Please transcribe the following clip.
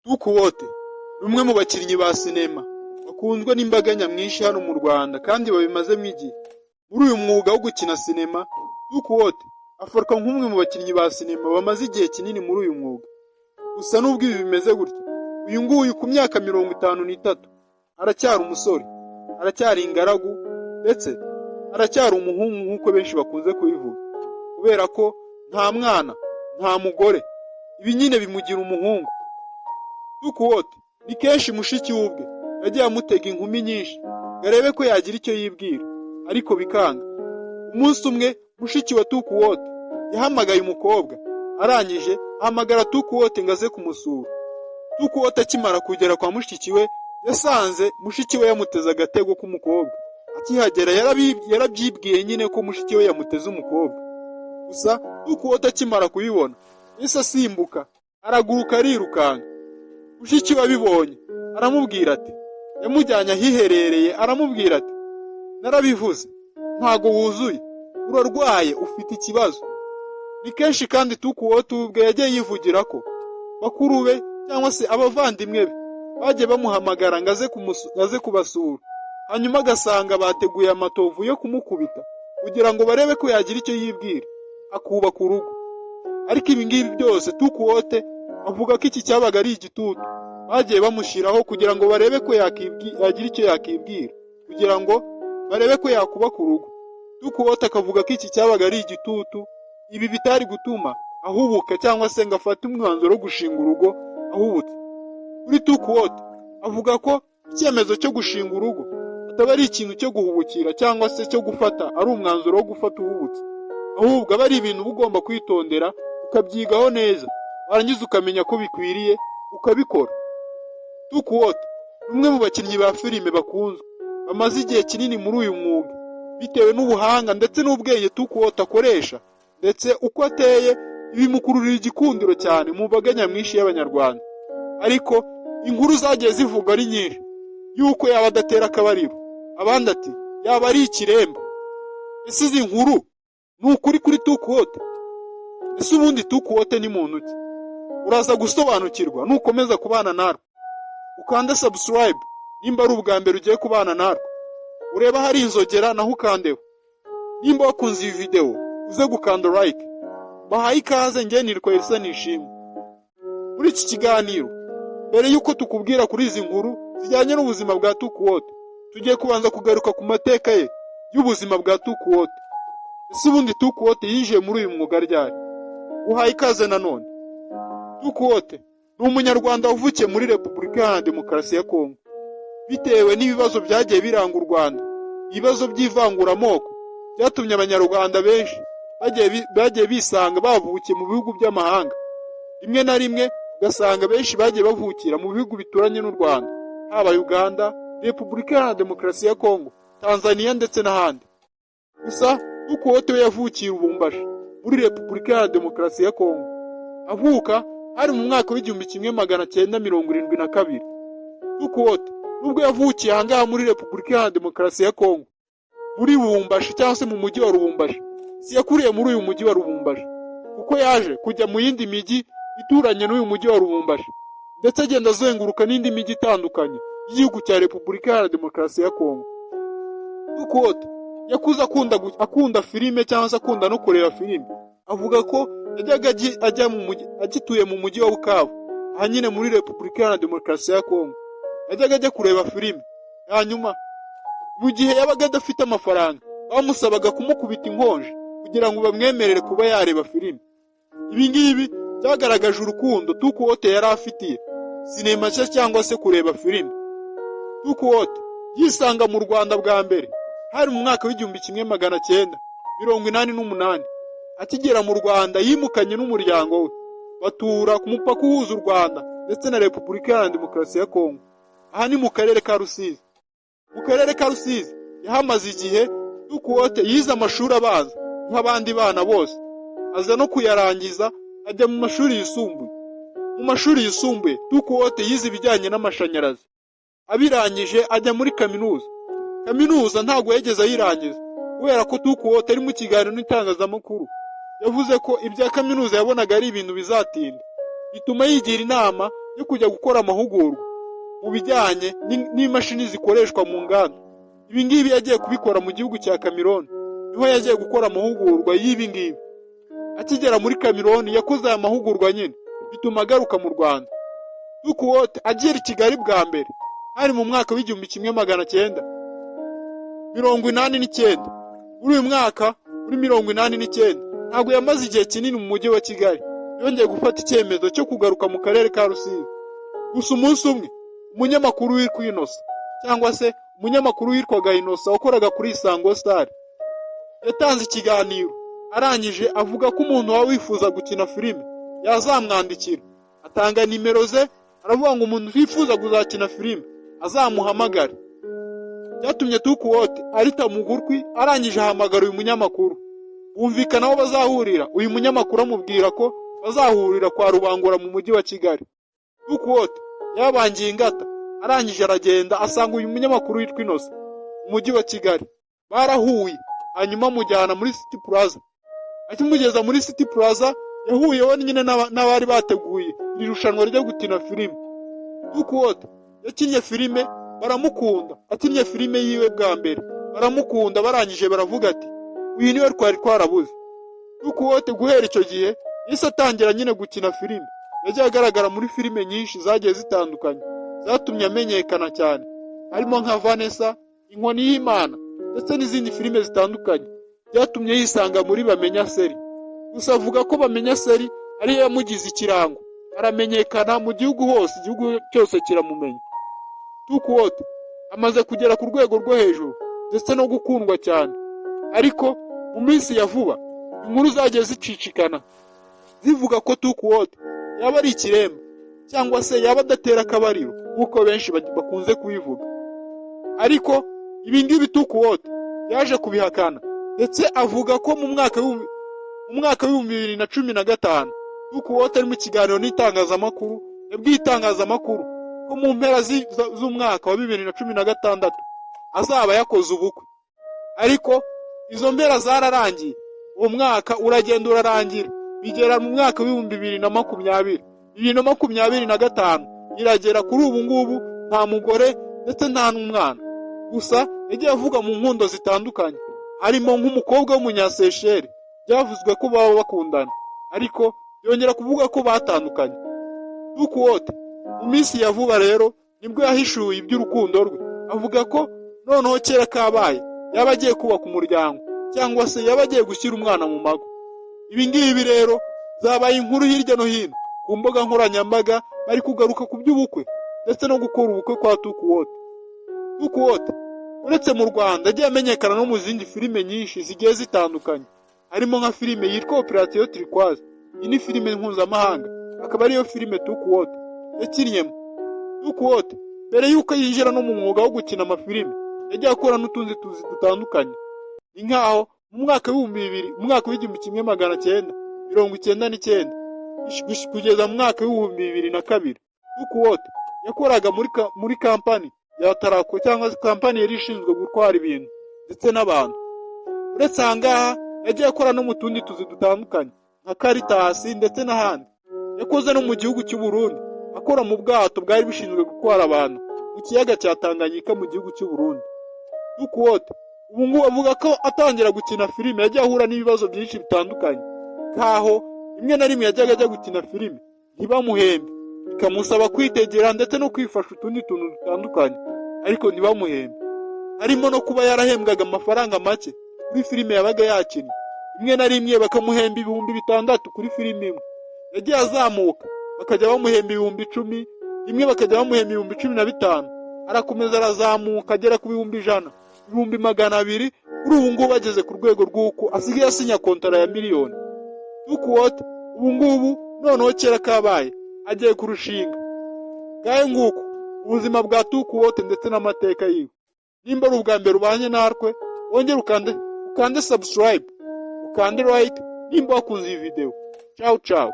Tukuwote ni umwe mu bakinnyi ba sinema bakunzwe n'imbaga nyamwinshi hano mu Rwanda kandi babimazemo igihe. Muri uyu mwuga wo gukina sinema, Tukuwote afatwa nk'umwe mu bakinnyi ba sinema bamaze igihe kinini muri uyu mwuga. Gusa nubwo ibi bimeze gutya, uyu nguyu ku myaka 53 aracyari umusore, aracyari ingaragu ndetse aracyari umuhungu nk'uko benshi bakunze kubivuga. Kubera ko nta mwana, nta mugore, ibi nyine bimugira umuhungu. Tukuwote ni kenshi mushiki we ubwe yagiye amutega inkumi nyinshi ngo arebe ko yagira icyo yibwira, ariko bikanga. Umunsi umwe mushiki wa Tukuwote yahamagaye umukobwa, arangije ahamagara Tukuwote ngo aze kumusura. Tukuwote akimara kugera kwa mushiki we, yasanze mushiki we yamuteze agatego k'umukobwa. Akihagera yarabyibwiye nyine ko mushiki we yamuteze umukobwa. Gusa Tukuwote akimara kubibona, yahise asimbuka, araguruka arirukanka. Mushiki we abibonye, aramubwira ati, yamujyanye ahiherereye aramubwira ati, narabivuze, ntago wuzuye, urarwaye, ufite ikibazo. Ni kenshi kandi Tukuwote ubwe yagiye yivugira ko bakuru be cyangwa se abavandimwe be bagiye bamuhamagara ngo aze kubasura, hanyuma agasanga bateguye amatovu yo kumukubita kugira ngo barebe ko yagira icyo yibwira, akubaka urugo. Ariko ibi ngibi byose Tukuwote avuga ko iki cyabaga ari igitutu bagiye bamushyiraho kugira ngo barebe ko yagira icyo yakibwira, kugira ngo barebe ko yakubaka urugo. Tukuwote akavuga ko iki cyabaga ari igitutu, ibi bitari gutuma ahubuka cyangwa se ngo afate umwanzuro wo gushinga urugo ahubutse. Kuri Tukuwote avuga ko icyemezo cyo gushinga urugo ataba ari ikintu cyo guhubukira cyangwa se cyo gufata ari umwanzuro wo gufata uhubutse, ahubwo aba ari ibintu uba ugomba kwitondera ukabyigaho neza, warangiza ukamenya ko bikwiriye ukabikora. Tukuwote ni umwe mu bakinnyi ba filime bakunzwe bamaze igihe kinini muri uyu mwuga bitewe n'ubuhanga ndetse n'ubwenge Tukuwote akoresha, ndetse uko ateye bimukururira igikundiro cyane mu mbaga nyamwinshi y'Abanyarwanda. Ariko inkuru zagiye zivugwa ari nyinshi yuko yaba adatera akabariro, abandi ati yaba ari ikiremba. Ese izi nkuru ni ukuri kuri Tukuwote? Ese ubundi Tukuwote ni muntu ki? Uraza gusobanukirwa nukomeza kubana natwe. Ukande subscribe nimba ari ubwa mbere ugiye kubana natwe, ureba hari inzogera naho ukandeho. Nimba wakunze iyi video uze gukanda like. Bahaye ikaze, njye nitwa Elsa Nishimwe. Muri iki kiganiro, mbere y'uko tukubwira kuri izi nkuru zijyanye n'ubuzima bwa Tukuwote, tugiye kubanza kugaruka ku mateka ye y'ubuzima bwa Tukuwote. Ese ubundi Tukuwote yinjiye muri uyu mwuga ryari? Uhaye ikaze nanone. Tukuwote ni Umunyarwanda wavukiye muri Repubulika Iharanira Demokarasi ya Kongo. Bitewe n'ibibazo byagiye biranga u Rwanda, ibibazo by'ivanguramoko byatumye Abanyarwanda benshi bagiye bisanga bavukiye mu bihugu by'amahanga. Rimwe na rimwe ugasanga benshi bagiye bavukira mu bihugu bituranye n'u Rwanda, haba Uganda, Repubulika Iharanira Demokarasi ya Kongo, Tanzania ndetse n'ahandi. Gusa Tukuwote we yavukiye Lubumbashi muri Repubulika Iharanira Demokarasi ya Kongo. Avuka hari mu mwaka w'1972. Tukuwote nubwo yavukiye ahangaha muri Repubulika Iharanira Demokarasi ya Kongo, muri Lubumbashi cyangwa se mu mujyi wa Lubumbashi, si yakuriye muri uyu mujyi wa Lubumbashi, kuko yaje kujya mu yindi mijyi ituranye n'uyu mujyi wa Lubumbashi, ndetse agenda azenguruka n'indi mijyi itandukanye y'igihugu cya Repubulika Iharanira Demokarasi ya Kongo. Tukuwote yakuze akunda filime cyangwa se akunda no kureba filime. Avuga ko yajyaga ajya mu mujyi agituye mu mujyi wa Bukavu, aha nyine muri Repubulika Iharanira Demokarasi ya Kongo, yajyaga ajya kureba filime, hanyuma mu gihe yabaga adafite amafaranga bamusabaga kumukubita inkonji kugira ngo bamwemerere kuba yareba filime. Ibi ngibi byagaragaje urukundo Tukuwote yari afitiye sinema nshya cyangwa se kureba filime. Tukuwote yisanga mu Rwanda bwa mbere hari mu mwaka w'1988. Akigera mu Rwanda yimukanye n'umuryango we, batura ku mupaka uhuza u Rwanda ndetse na Repubulika Iharanira Demokarasi ya Kongo. Aha ni mu karere ka Rusizi. Mu karere ka Rusizi yahamaze igihe. Tukuwote yize amashuri abanza nk'abandi bana bose, aza no kuyarangiza ajya mu mashuri yisumbuye. Mu mashuri yisumbuye Tukuwote yize ibijyanye n'amashanyarazi, abirangije ajya muri kaminuza. Kaminuza ntabwo yigeze ayirangiza kubera ko Tukuwote ari mu kiganiro n'itangazamakuru yavuze ko ibya kaminuza yabonaga ari ibintu bizatinda, bituma yigira inama yo kujya gukora amahugurwa mu bijyanye n'imashini zikoreshwa mu nganda. Ibi ngibi yagiye kubikora mu gihugu cya Cameroon, niho yagiye gukora amahugurwa y'ibi ngibi. Akigera muri Cameroon yakoze aya mahugurwa nyine, bituma agaruka mu Rwanda. Tukuwote agera i Kigali bwa mbere hari mu mwaka w'1989. Muri uyu mwaka, muri 89, ntabwo yamaze igihe kinini mu mujyi wa Kigali. Yongeye gufata icyemezo cyo kugaruka mu karere ka Rusizi. Gusa umunsi umwe, umunyamakuru witwa Inosa, cyangwa se umunyamakuru witwaga Inosa wakoraga kuri Isango Star, yatanze ikiganiro, arangije avuga ko umuntu waba wifuza gukina filime yazamwandikira. Atanga nimero ze, aravuga ngo umuntu wifuza kuzakina filime azamuhamagare. Byatumye Tukuwote arita mu gutwi, arangije ahamagara uyu munyamakuru, bumvikana aho bazahurira. Uyu munyamakuru amubwira ko bazahurira kwa Rubangura mu mujyi wa Kigali. Tukuwote yabangiye ingata, arangije aragenda asanga uyu munyamakuru witwa Inosa mu mujyi wa Kigali. Barahuye, hanyuma amujyana muri City Plaza. Akimugeza muri City Plaza, yahuyeho nyine n'abari bateguye iri rushanwa ryo gukina filime. Tukuwote yakinnye filime baramukunda. Akinnye filime yiwe bwa mbere baramukunda, barangije baravuga ati: "Uyu niwe twari twarabuze." Tukuwote guhera icyo gihe yahise atangira nyine gukina filime. Yagiye agaragara muri filime nyinshi zagiye zitandukanye zatumye amenyekana cyane, harimo nka Vanessa, Inkoni y'Imana ndetse n'izindi filime zitandukanye. Byatumye yisanga muri Bamenya Series. Gusa avuga ko Bamenya Series ariyo yamugize ikirango, aramenyekana mu gihugu hose, igihugu cyose kiramumenya. Tukuwote amaze kugera ku rwego rwo hejuru ndetse no gukundwa cyane, ariko mu minsi ya vuba inkuru zagiye zicicikana zivuga ko Tukuwote yaba ari ikiremba, cyangwa se yaba adatera akabariro nk'uko benshi bakunze kubivuga. Ariko ibi ngibi Tukuwote yaje kubihakana, ndetse avuga ko mu mwaka w'2015 Tukuwote ari mu kiganiro n'itangazamakuru, yabwiye itangazamakuru ko mu mpera z'umwaka wa 2016 azaba yakoze ubukwe. Ariko izo mpera zararangiye, uwo mwaka uragenda urarangira, bigera mu mwaka w'2020, 2025 iragera, kuri ubu ngubu nta mugore ndetse nta n'umwana. Gusa yagiye avuga mu nkundo zitandukanye, harimo nk'umukobwa w'umunyasesheri byavuzwe ko baba bakundana, ariko yongera kuvuga ko batandukanye. Tukuwote mu minsi ya vuba rero nibwo yahishuye iby'urukundo rwe, avuga ko noneho kera kabaye yaba agiye kubaka umuryango, cyangwa se yaba agiye gushyira umwana mu mago. Ibi ngibi rero zabaye inkuru hirya no hino ku mbuga nkoranyambaga, bari kugaruka ku by'ubukwe ndetse no gukora ubukwe kwa Tukuwote. Tukuwote uretse mu Rwanda yagiye amenyekana no mu zindi filime nyinshi zigiye zitandukanye, harimo nka filime yitwa Operation Turquoise. Iyi ni filime mpuzamahanga, akaba ariyo filime Tukuwote yakinnyemo. Tukuwote mbere y'uko yinjira no mu mwuga wo gukina amafilime, yagiye akora n'utundi tuzi dutandukanye. Ni nkaho mu mwaka w'2000, mu mwaka w'1999 kugeza mu mwaka w'2002, Tukuwote yakoraga muri kampani ya Tarako, cyangwa se kampani yari ishinzwe gutwara ibintu ndetse n'abantu. Uretse aha ngaha, yagiye akora no mu tundi tuzi dutandukanye nka Caritas ndetse n'ahandi. Yakoze no mu gihugu cy'u Burundi, akora mu bwato bwari bushinzwe gutwara abantu mu kiyaga cya Tanganyika mu gihugu cy'u Burundi. Tukuwote ubu ngubu avuga ko atangira gukina filime yagiye ahura n'ibibazo byinshi bitandukanye, nkaho rimwe na rimwe yajyaga ajya gukina filime ntibamuhembe, bikamusaba kwitegera ndetse no kwifasha utundi tuntu dutandukanye, ariko ntibamuhembe. Harimo no kuba yarahembwaga amafaranga make kuri filime yabaga yakinnye, rimwe na rimwe bakamuhemba 6000 kuri filime imwe. Yagiye azamuka, bakajya bamuhemba 10,000, rimwe bakajya bamuhemba 15,000, arakomeza arazamuka agera ku 100,000, 200,000. Kuri ubu ngubu ageze ku rwego rw'uko asigaye asinya kontara ya miliyoni. Tukuwote ubu ngubu noneho kera kabaye agiye kurushinga. Ngahe nguko ubuzima bwa Tukuwote ndetse n'amateka yiwe. Nimba ari ubwa mbere ubanye natwe, wongere ukande subscribe, ukande like nimba wakunze iyi video. Ciao ciao.